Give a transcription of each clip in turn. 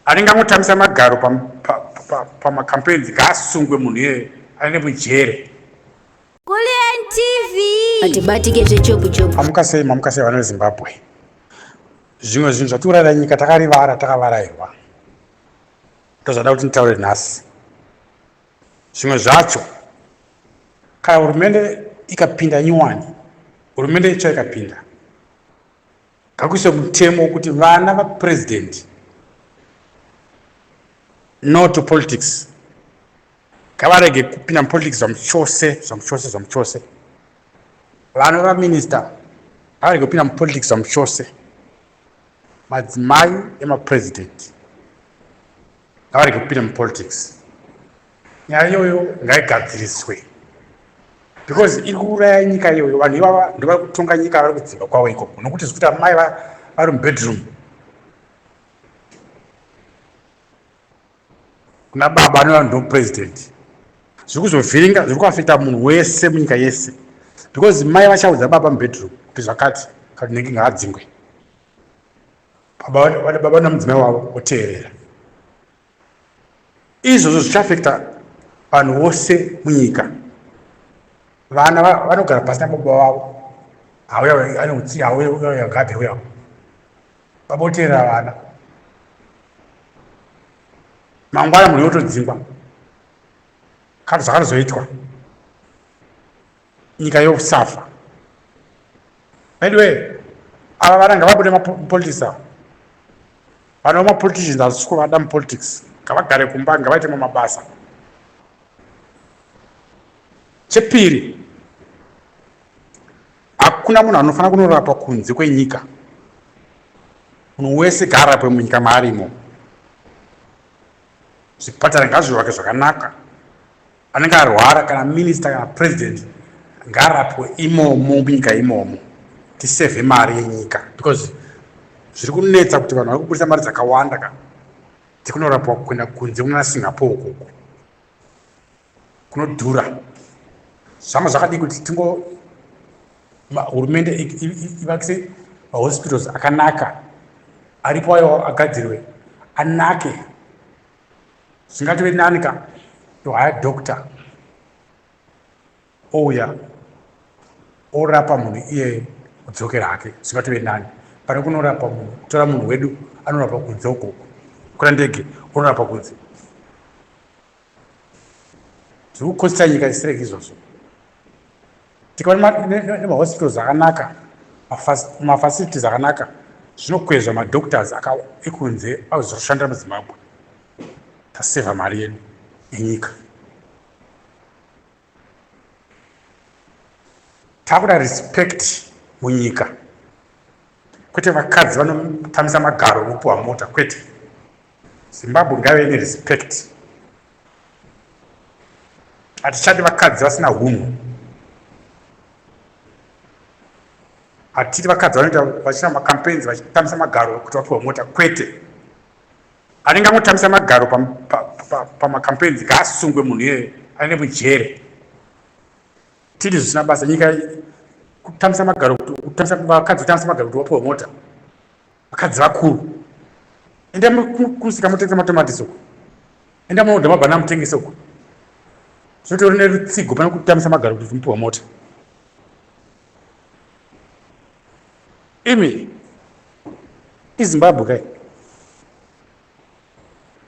Anenge angotambisa magaro pamacampaigns ngaasungwe munhu iyeye aende mujere. Kulliant TV. Atibatike zvechopu chopu. Mamuka sei, mamuka sei vana veZimbabwe. Zvimwe zvinhu zvatiurayira nyika takarivara takavarairwa. Ndozvada kuti nditaure nhasi. Zvimwe zvacho kana hurumende ikapinda nyuwani, hurumende itsva ikapinda, Ngakuiswe mutemo wekuti vana vapresident no to politics ngavarege kupinda mupolitics zvamuchose zvamuchose zvamuchose vana vaminista ngavarege kupinda mupolitics zvamuchose madzimai emapresident ngavarege kupinda mupolitics nyaya iyoyo ngaigadziriswe because iri kuuraya nyika iyoyo vanhu ivava ndovari kutonga nyika vari kudzimba kwavo ikoko nokuti zvikuti amai vari mubedroom kuna baba anova ndo president zviri kuzovhiringa zviri kuafekta munhu wese munyika yese because mai vachaudza baba mubedroom kuti zvakati kana nenge ngaadzingwe baba baba namudzimai wavo voteerera Izvozvo zvichaafekta vanhu vose munyika. Vana vanogara pasi nababa vavo, hauya ane utsinye, hauya uya gabe uya, baba oteerera vana. Mangwana munhu yotodzingwa kana zvakatozoitwa nyika yosafa. By the way, ava vana ngavabude mapolitics ava. Vana vemapoliticians hazvisi kuvada mupolitics. Ngavagare kumba, ngavaite mamabasa. Chepiri, hakuna munhu anofanira kunorapwa kunze kwenyika. Munhu wese gaarapwe munyika maarimo. Zvipatara ngazvivake zvakanaka. Anenge arwara kana minister kana president ngaarapwe imomo munyika imomo tisevhe mari yenyika because zviri kunetsa kuti vanhu vari kubudisa mari dzakawanda ka dzekunorapwa kuenda kunze kunana Singapore ukoko kunodhura zvanga zvakadii kuti tingo hurumende ivakise mahospitals akanaka aripo ayo agadzirwe anake Zvingatove nani ka to hire doctor ouya orapa munhu iyeye kudzokera hake zvingatove nani pane kunorapa munhu kutora munhu wedu anorapa kunze ukoko kura ndege unorapa kunze zviri kukosita nyika isireki izvozvo tikava nemahospitals akanaka mafacilities akanaka zvinokwezva madoctors ekunze azoshandira muzimbabwe tasevha mari yedu yenyika takuda respect munyika kwete vakadzi vanotamisa magaro vopuwa mota kwete zimbabwe ngaive nerespect Hatichadi vakadzi vasina hunhu. Hatidi vakadzi vanoita vachiita macampaigns vachitambisa magaro kuti vapiwe mota kwete. Anenge angotambisa magaro pamacampaigns ngaasungwe munhu iyeye aende mujere. Tidi zvisina basa nyika kutambisa magaro kutambisa vakadzi kutambisa magaro kuti vapiwe mota. Vakadzi vakuru. Enda kusika motengesa matomatisi uko. Enda munoda mabhana mutengese uko. Zvinotori nerutsigo pane kutambisa magaro kuti mupiwa mota. Imi iZimbabwe kai.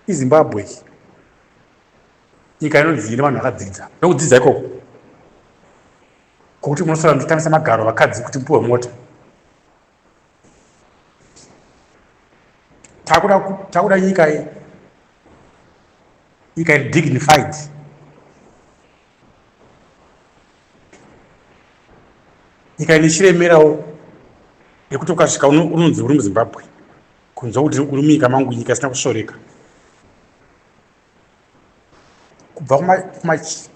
IZimbabwe. Nyika inonzi ine vanhu vakadzidza. Ndokudzidza ikoko. Kokuti munosara muchitambisa magaro vakadzi kuti mupiwe mota. Takuda takuda nyika iyi nyika iri dignified nyika ine chiremerawo yekuti ukasvika unonzi uri muzimbabwe kunzwa kuti uri munyika mangu nyika isina kusvoreka kubva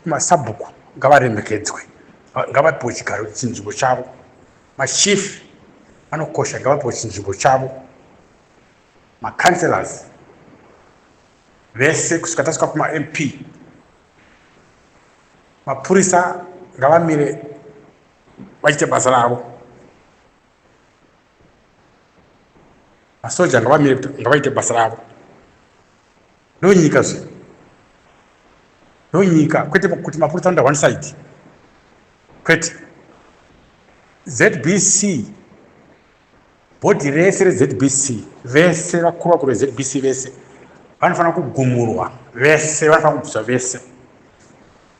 kumasabhuku ngavaremekedzwe ngavapiwe chigaro chinzvimbo chavo machief anokosha ngavapiwe chinzvimbo chavo macancelors vese kusvika tasvika kumamp mapurisa ngavamire vachiite basa ravo masoja ngavamire ngavaite basa ravo. Ndonyika zve. Ndonyika kwete kuti mapurisa anoda one side. Kwete. ZBC bhodhi rese reZBC vese vakuru vakuru veZBC vese vanofanira kugumurwa vese vanofanira kubviswa vese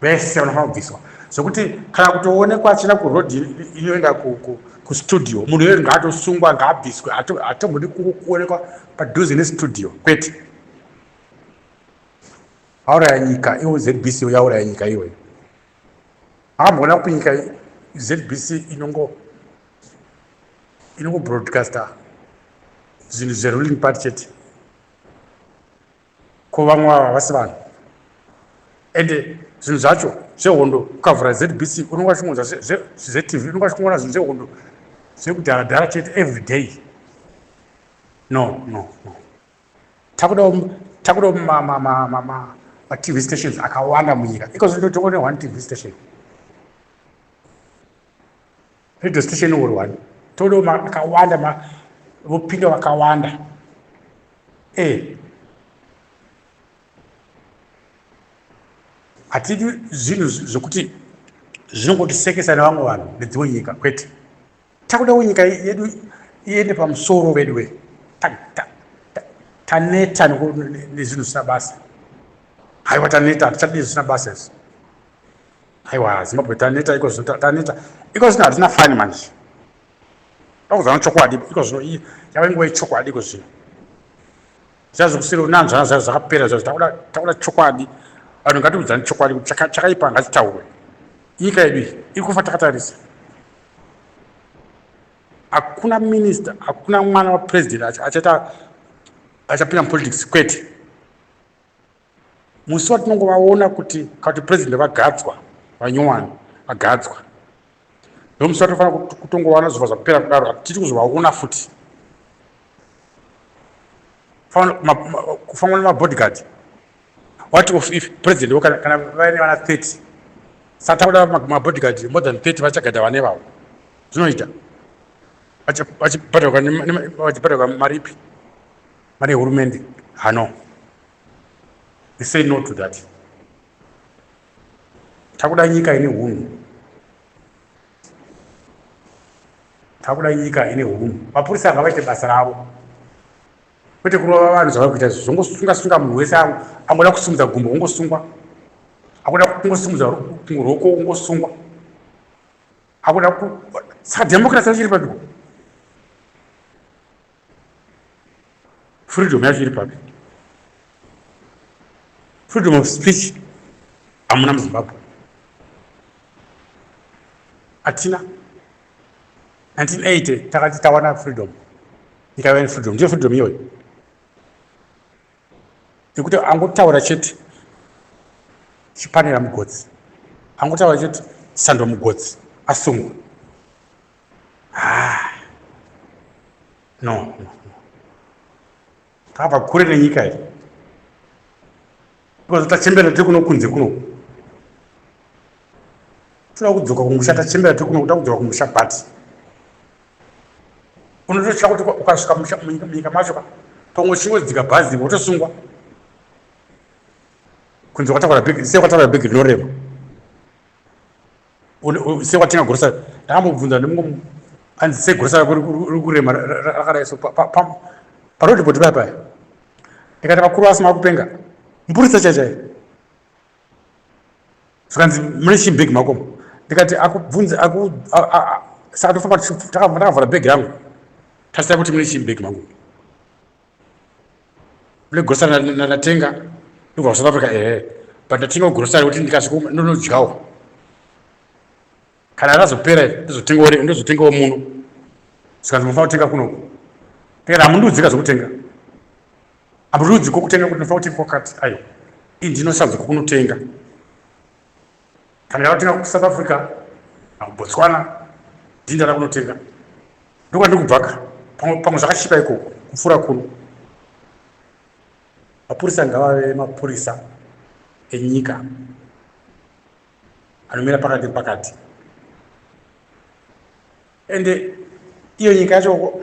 vese vanofanira kubviswa zvekuti kana kutoonekwa achienda kuroad inoenda kustudio munhu iyoyo ngaatosungwa ngaabviswe hatombodi kuonekwa padhuze nestudio kwete auraya nyika iwo zbc yauraya nyika iyoyo akamboona kupi nyika zbc inongo inongo broadcaster zvinhu zveruling party chete Ko vamwe ava havasi vanhu ende zvinhu zvacho zvehondo ukavhura ZBC unonga uchingonzwa zveTV unonga uchingoona zvinhu zvehondo zvekudhara dhara chete every day no no no takudawo takudawo matv stations akawanda munyika iko zvino tongone one tv station radio station uri one todawo akawanda vopinda vakawanda Eh. Hatidi zvinhu zvekuti zvinongotisekesa nevamwe vanhu nedzimwe nyika kwete. Takudawo nyika yedu iende pamusoro veduwe. Taneta nezvinhu zvisina basa. Haiwa taneta hatichadi zvisina basa izvi. Haiwa Zimbabwe taneta iko zvino taneta. Iko zvino hatina fani manje. Ndakuzana chokwadi iko zvino iyi yave nguva yechokwadi iko zvino. Zviya zvekusiri unanzvana zviya zvakapera zviya takuda takuda chokwadi. Vanhu ngatiudzane chokwadi kuti chakaipa ngachitaurwe. Nyika yedu iyi iri kufa takatarisa. Hakuna minister, hakuna mwana wapresident achaita achapinda mupolitics kwete. Musi watinongovaona kuti kana kuti president vagadzwa vanyowani vagadzwa ndomusi watinofanira kutongovaona zuva zvapera kudaro hatiti kuzovaona futi kufamba nemabodyguard what of if president kana vaine vana 30 saka takuda mabodyguard more than 30 vachagadha vane vavo zvinoita vachibhadharwa maripi mari yehurumende hano we say no to that takuda nyika ine hunhu takuda nyika ine hunhu mapurisa ngavaite basa ravo kwete kurova vanhu zvavari kuita izvi zvongosunga sunga munhu wese angoda kusimudza gumbo ongosungwa akuda kungosimudza ruoko ongosungwa akuda saka democracy yacho iri papiko Freedom yacho iri papi? Freedom of speech hamuna muZimbabwe. Hatina. 1980 takati tawana freedom. Nyika yava freedom. Ndiyo freedom iyoyo. Nekuti angotaura chete chipanera mugotsi. Angotaura chete sando mugotsi asungwa. Ah. No, no, no. Takabva kure nenyika iyi. Because tachembera tiri kuno kunze kuno. Toda kudzoka kumusha tachembera tiri kuno kuda kudzoka kumusha but unototya kuti ukasvika munyika macho ka pamwe uchingodzika bhazi wotosungwa kunze kwatakura bhegi sei kwatakura bhegi rinorema Sewatenga grocery ndakambobvunza nemumwe anzi sei grocery rako riri kurema rakadai so paroad body paya paya ndikati vakuru vasi makupenga mupurisa chai chai zvikanzi mune chii bhegi makomo ndikati akubvunze aku saka tofamba ndakavhura bhegi rangu tasai kuti mune chii bhegi mangu Kune grocery ndatenga ndobva kuSouth Africa ehe but ndatenga grocery kuti ndikasvika ndonodyawo kana razopera ndozotengawo ndozotengawo muno zvikanzi munofanira kutenga kunoku ndikati hamundiudzika zvekutenga hamundiudzi kokutenga kuti ndinofanira kutenga kwakati aiwa ini ndinosanzwa kokunotenga Kana ndakatenga kuSouth Africa nakuBotswana ndini ndada kunotenga ndokwandiri kubvaka pamwe zvakachipa ikoko kupfuura kuno. Mapurisa ngavave mapurisa enyika anomira pakati nepakati ende iyo nyika yacho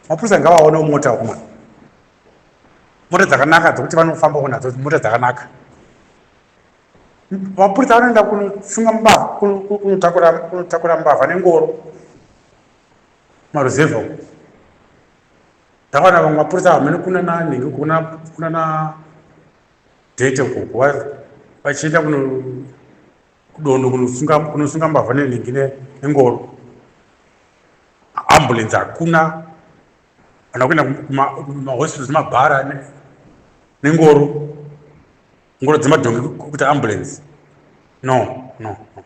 mapurisa ngavaonewo mota wakomana. Mota dzakanaka dzekuti vanofambawo nadzo, mota dzakanaka. Mapurisa vanoenda kunosunga mbavha, kunotakura mbavha nengoro maruzevha uko. Ndakaona vamwe mapurisa hamene kuna nanhingi, kuna na dhete ukoko, vachienda kuno kudondo kunosunga mbavha nenhingi nengoro. Ambulance hakuna, kana kuenda kumahospitals nemabhara nengoro, ngoro dzemadhongi kuita ambulance. No, no, no.